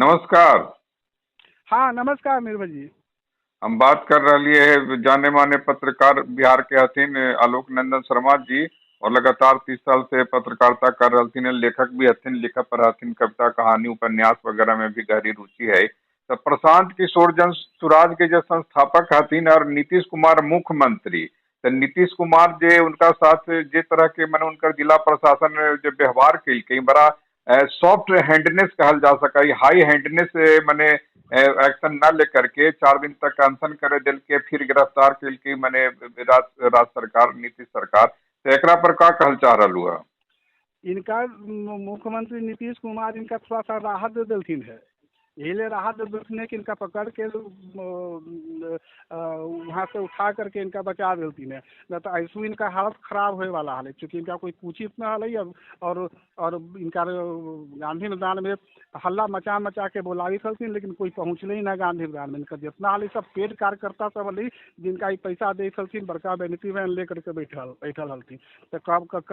नमस्कार। हाँ नमस्कार निर्भय जी। हम बात कर रही है जाने माने पत्रकार बिहार के हथिन आलोक नंदन शर्मा जी, और लगातार 30 साल से पत्रकारिता कर रही, लेखक भी हथिन, लिखा पर हथिन, कविता, कहानी, उपन्यास वगैरह में भी गहरी रुचि है। तो प्रशांत किशोर जन सुराज के जो संस्थापक हथिन और नीतीश कुमार मुख्यमंत्री, तो नीतीश कुमार जे उनका साथ जे तरह के मैंने उनका जिला प्रशासन जो व्यवहार के बड़ा सॉफ्ट हैंडनेस कहल जा सका, हाई हैंडनेस मैंने एक्शन न लेकर के 4 दिन तक अनशन करे दिल के फिर गिरफ्तार के मैंने राज्य सरकार नीतीश सरकार, तो एकरा पर का कहल चाह रहा हुआ? इनका मुख्यमंत्री नीतीश कुमार इनका थोड़ा सा राहत दे दिलथिन है, यही ले राहत दे दिलथिन है कि इनका पकड़ के वहाँ से उठा करके इनका बचा दिलथिन है, न तो ऐसू इनका हालत खराब होए वाला हाल है, चूँकि इनका कोई पूछित न हल और इनका गांधी मैदान में हल्ला मचा मचा के बोलावी हलथिन, लेकिन कोई पहुँचले ही ना गांधी मैदान में। इनका जितना हाल सब पेड कार्यकर्ता सब हल जिनका पैसा दे हलथिन, बड़का बेनिफिट वैन ले करके बैठल हलथिन। तो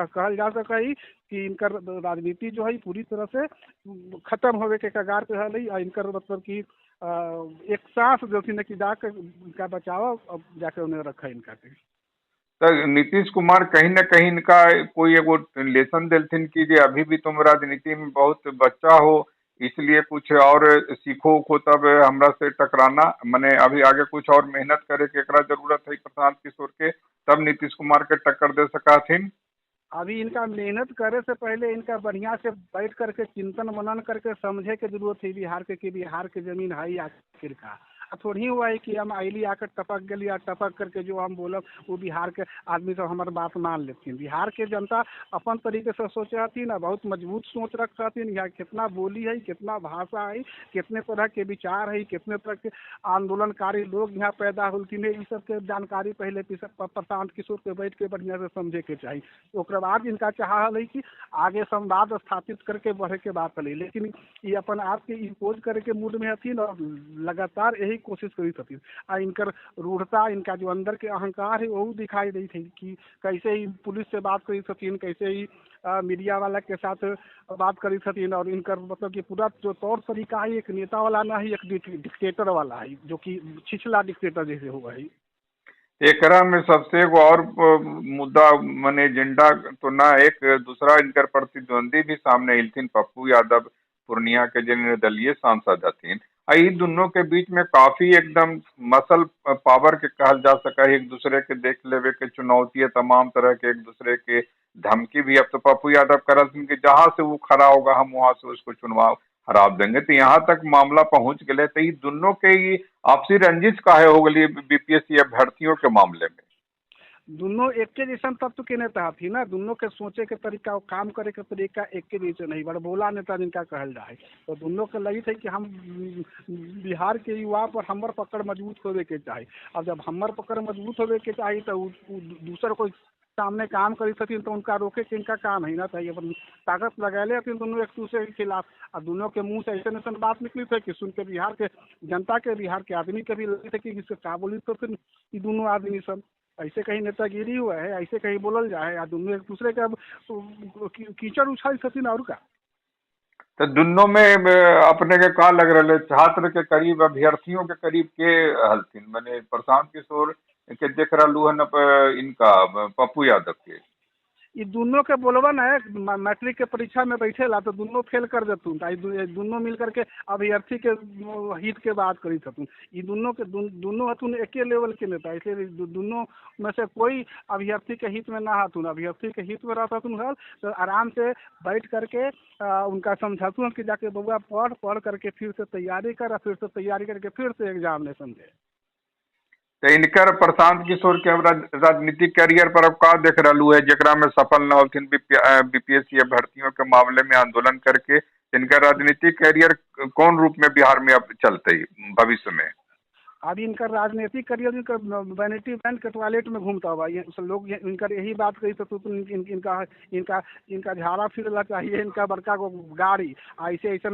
कहल जा सक है कि इनकर राजनीति जो है पूरी तरह से खत्म होवे के कगार पे हल, आ इनकर मतलब कि एक सांस देलथिन कि जाके इनका बचाओ, अब जाके उन्हें रखा इनका के। तो नीतीश कुमार कहीं ना कहीं इनका कोई एगो लेसन दिलथिन कि जे अभी भी तुम राजनीति में बहुत बच्चा हो, इसलिए कुछ और सीखो उखो तब हमरा से टकराना, मैंने अभी आगे कुछ और मेहनत करे के एकरा जरूरत है प्रशांत किशोर के, तब नीतीश कुमार के टक्कर दे सकाथिन। अभी इनका मेहनत करे से पहले इनका बढ़िया से बैठ करके चिंतन मनन करके समझे के जरूरत है बिहार के, कि बिहार के जमीन है आखिर का। थोड़ी हुआ है कि हम अली आकर टपक गली और टपक करके जो हम बोलब वो बिहार के आदमी सब हमारे बात मान लेथिन। बिहार के जनता अपन तरीके से सोचे हथिन और बहुत मजबूत सोच रख हथिन। यहाँ कितना बोली है, कितना भाषा है, कितने तरह के विचार है, कितने तरह के आंदोलनकारी लोग यहाँ पैदा होलथिन है, सब के जानकारी पहले प्रशांत किशोर के बैठ के बढ़िया से समझे के चाहिए। ओकर बाद इनका चाह है कि आगे संवाद स्थापित करके बढ़े के बात है, लेकिन ये अपन आप के इम्पोज करे के मूड में हथिन और लगातार यही कोशिश करी हथिन। आ इनकर रूढ़ता, इनका जो अंदर के अहंकार है वो दिखाई दी थी कि कैसे ही पुलिस से बात करी हथिन, कैसे ही मीडिया वाला के साथ बात करी हथिन, और इनकर मतलब कि पूरा जो तौर तरीका है एक नेता वाला ना है, एक डिक्टेटर वाला है, जो कि छिछला डिक्टेटर जैसे हुआ है। एकरा में सबसे एगो और मुद्दा माने एजेंडा तो ना, एक दूसरा इनकर प्रतिद्वंदी भी सामने अयलथिन, पप्पू यादव पूर्णिया के जो निर्दलीय सांसद हथिन। ई दोनों के बीच में काफी एकदम मसल पावर के कहल जा सका है, एक दूसरे के देख लेवे के चुनौती है, तमाम तरह के एक दूसरे के धमकी भी। अब तो पप्पू यादव करल कि जहां से वो खड़ा होगा हम वहां से उसको चुनाव हरा देंगे, तो यहाँ तक मामला पहुंच गए। तो ये दोनों के ही आपसी रंजिश काहे हो गई बीपीएससी अभ्यर्थियों के मामले में? दोनों एक के जैसन तत्व के नेता थी ना, दोनों के सोचे के तरीका और काम करे के तरीका एक के जैसे नहीं, बड़ बोला नेता जिनका कहल जाए। तो दोनों के लगी थे कि हम बिहार के युवा पर हमर पकड़ मजबूत होवे के चाही। अब जब हमर पकड़ मजबूत होवे के चाही तो दूसर कोई सामने काम करी सकिन तो उनका रोके के इनका काम है ना। तो अपन ताकत लगैले हथिन दोनों एक दूसरे के खिलाफ, और दोनों के मुंह से ऐसे ऐसा बात निकली थे कि सुन के बिहार के जनता के, बिहार के आदमी के भी लगे थे कि इससे का बोली तो फिर ये दोनों आदमी सब ऐसे कहीं नेतागिरी हुआ है, ऐसे कहीं बोलल जाए, या दोनों एक दूसरे के अब कीचड़ उछाल सकिन और का। तो दोनों में अपने के का लग रहा है, छात्र के करीब अभ्यर्थियों के करीब के हलथिन, मैंने प्रशांत किशोर के देख रहा है इनका पप्पू यादव के, ये दोनों के बोलबा है मैट्रिक के परीक्षा में बैठे ला तो दोनों फेल कर देतुन, दोनों मिल करके अभ्यर्थी के हित के बात करी थतुन। ये दोनों के दोनों हथुन एके लेवल के नेता, इसलिए दोनों में से कोई अभ्यर्थी के हित में ना हथुन। अभ्यर्थी के हित में रहता हल तो आराम से बैठ करके उनका समझातुन कि जाके बउआ पढ़ पढ़ करके फिर से तैयारी कर, और फिर से तैयारी करके फिर से एग्जामिनेशन दे। तो इनकर प्रशांत किशोर के राजनीतिक करियर पर अब का देख रहा है, जेकरा में सफल न होलथिन बीपीएससी अभ्यर्थियों के मामले में आंदोलन करके, इनका राजनीतिक करियर कौन रूप में बिहार में अब चलते भविष्य में? अभी इनका राजनीतिक करियर इनका वैनिटी वैन के टॉयलेट में घूमता हुआ, ये लोग इनका यही बात कही तो इनका इनका इनका झाड़ा फिरला चाहिए, इनका बड़का को गाड़ी। ऐसे ऐसे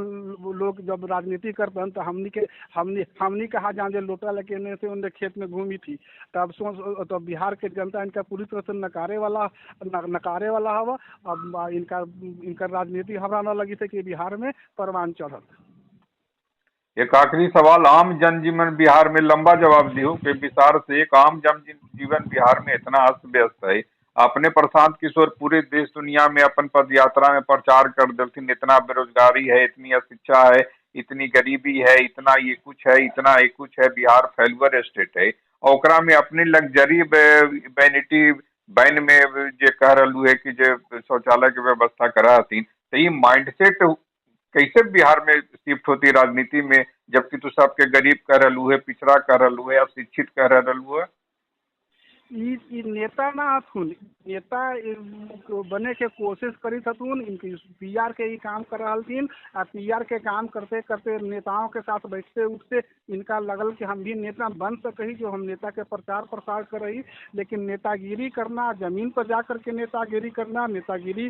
लोग जब राजनीति करते हैं तो हमनी कहा जान लोटा लेके एने से उनके खेत में घूमी थी, तब सोच तो बिहार के जनता इनका पूरी तरह से नकारे वाला हवा। अब इनका इनका राजनीति हमरा न लगी थे कि बिहार में परवान चढ़त। एक आखिरी सवाल, आम जनजीवन बिहार में, लंबा जवाब दियो कि विस्तार से, एक आम जन जीवन बिहार में इतना अस्त व्यस्त है, अपने प्रशांत किशोर पूरे देश दुनिया में अपन पद यात्रा में प्रचार कर देलथिन, इतना बेरोजगारी है, इतनी अशिक्षा है, इतनी गरीबी है, इतना ये कुछ है, इतना ये कुछ है, बिहार फेलुअर स्टेट है, और ओकरा में अपनी लग्जरी वैनिटी वैन में जे कह रहलू है कि जे शौचालय के व्यवस्था करा हथिन, तो ये माइंडसेट कैसे बिहार में शिफ्ट होती राजनीति में, जबकि तू सबके गरीब कह रहलू है, पिछड़ा कह रहलू है, अशिक्षित कह रहलू है? ई नेता ना हथुन, नेता बने के कोशिश करी हथुन, इनके पीआर के ही काम कर रहलथिन, आ पीआर के काम करते करते नेताओं के साथ बैठते उठते इनका लगल कि हम भी नेता बन सकही, जो हम नेता के प्रचार प्रसार कर रही। लेकिन नेतागिरी करना, जमीन पर जा करके नेतागिरी करना, नेतागिरी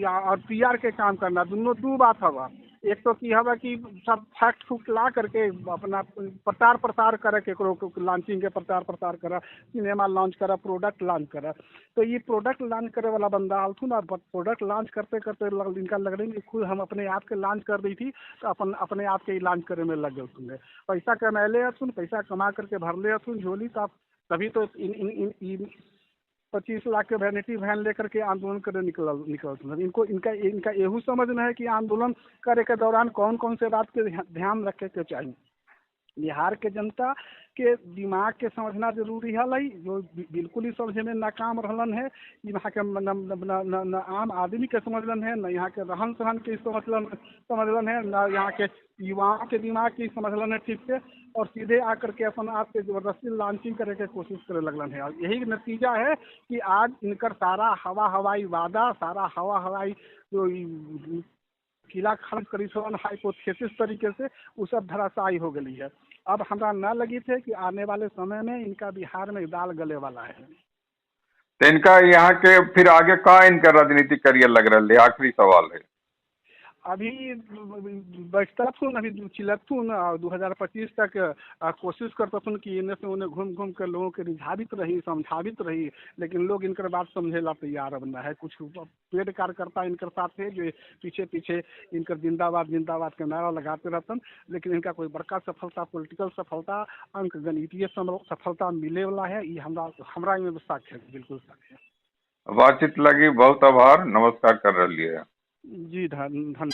और पीआर के काम करना, दोनों दू बात हवा। एक तो की हवा कि सब फैक्ट फुक्ट ला करके अपना प्रचार प्रसार करे, केकरो लॉन्चिंग के प्रचार प्रसार करा, सिनेमा लॉन्च करा, प्रोडक्ट लॉन्च करा, तो ये प्रोडक्ट लॉन्च करे वाला बंदा आलथुन, और प्रोडक्ट लॉन्च करते करते इनका लग रही कि खुद हम अपने आप के लॉन्च कर दी थी, तो अपन अपने आप के ही लॉन्च करे में लग गए। पैसा कमैले हथुन, पैसा कमा करके भरले हथुन झोली, तभी तो इन इन इन 25 लाख के वैनिटी वैन लेकर के आंदोलन करे निकल। इनको इनका इनका यहू समझना है कि आंदोलन करे के दौरान कौन कौन से बात के ध्यान रखे के चाहिए। बिहार के जनता के दिमाग के समझना जरूरी है, जो बिल्कुल ही समझे में नाकाम रहलन है। यहाँ के न आम आदमी के समझलन है, न यहाँ के रहन सहन के समझलन है, न यहाँ के युवाओं के दिमाग की समझलन है ठीक से, और सीधे आकर के अपन आप के जबरदस्ती लॉन्चिंग करे के कोशिश करे लगलन है। और यही नतीजा है कि आज इनकर सारा हवा हवाई वादा, सारा हवा हवाई जो किला खर्च करी हाइपोथेसिस तरीके से, वो सब धराशायी हो गई है। अब हमरा न लगी थे कि आने वाले समय में इनका बिहार में दाल गले वाला है। तो इनका यहाँ के फिर आगे का इनका राजनीतिक करियर लग रहा है? आखिरी सवाल है। अभी बैठतथुन, अभी चिलथुन, और 2025 तक कोशिश करतथुन कि इन्हें से उन्हें घूम घूम कर लोगों के रिझावित रही, समझावित रही, लेकिन लोग इनकर बात समझे ला तैयार अब न है। कुछ पेड कार्यकर्ता इनकर साथ है जो पीछे पीछे इनकर जिंदाबाद जिंदाबाद के नारा लगाते रहतन, लेकिन इनका कोई बड़का सफलता, पॉलिटिकल सफलता, अंक गणितीय सफलता मिले वाला है, ये हमरा हमरा में शक है, बिल्कुल शक है। बातचीत लगी बहुत आभार, नमस्कार कर रही है जी, धन्यवाद।